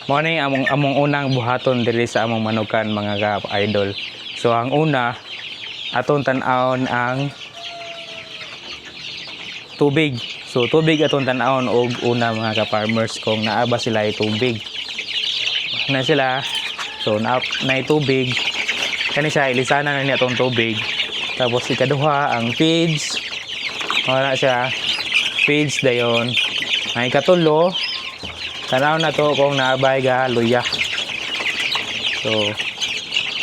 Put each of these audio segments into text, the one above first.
Mao ni among unang buhaton diri sa among manukan, mga ka-idol. So ang una, atong tan-awon ang tubig. So tubig atong tan-awon og una, mga ka-farmers, kung naa ba sila ay tubig. Na sila, so na naay tubig. Kani siya, ilisanan na niya atong tubig. Tapos ikaduha, ang feeds. Wala siya. Feeds dayon. Ang ikatulo, tanaw na to kung naabay ga luya. So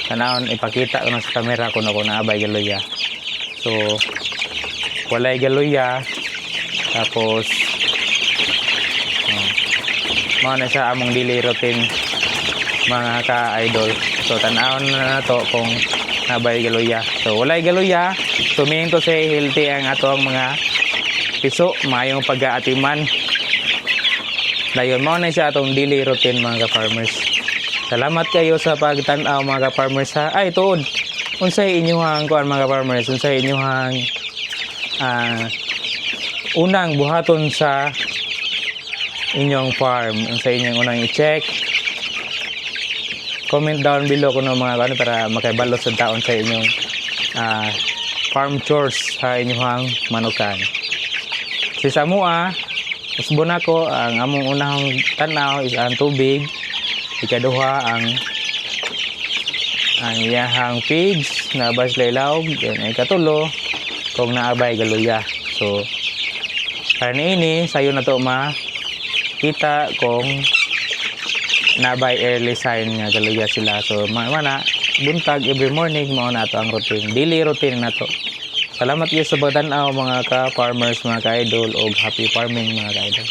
tanawon, ipakita ko na sa camera kung ako naabay ga luya. So walay galuya. Tapos oh, mao na siya among daily routine, mga ka-idol. So tanawon na nato kung nabay galuya. So walay galuya. So meaning to say, healthy ang ato ang mga piso, maayong pag-aatiman. Dayon mao na siya atong daily routine, mga ka-farmers. Salamat kayo sa pagtan-aw, mga ka-farmers, ha. Ay, tuod. Unsay inyuhang kuan, mga ka-farmers? Unsay inyuhang unang buhaton sa inyong farm? Unsay inyong unang i-check? Comment down below kung ano mga ano para makibalo sa taon sa inyong farm chores sa inyong manukan. Si Samoa, usbon ako, ang among unahong tanaw is ang tubig. Ikaduha, ang iyahang feeds na ba sila ilawog. Then ay ikatulo, kung naabay galuya. So, karon ini sayo na to makita kung naabay early sign nga galuya sila. So, mana buntag, every morning, mao na ato ang routine. Daily routine na to. Salamat gyud sa pagtan-aw, mga ka-farmers, mga ka-idol, og happy farming, mga ka-idol.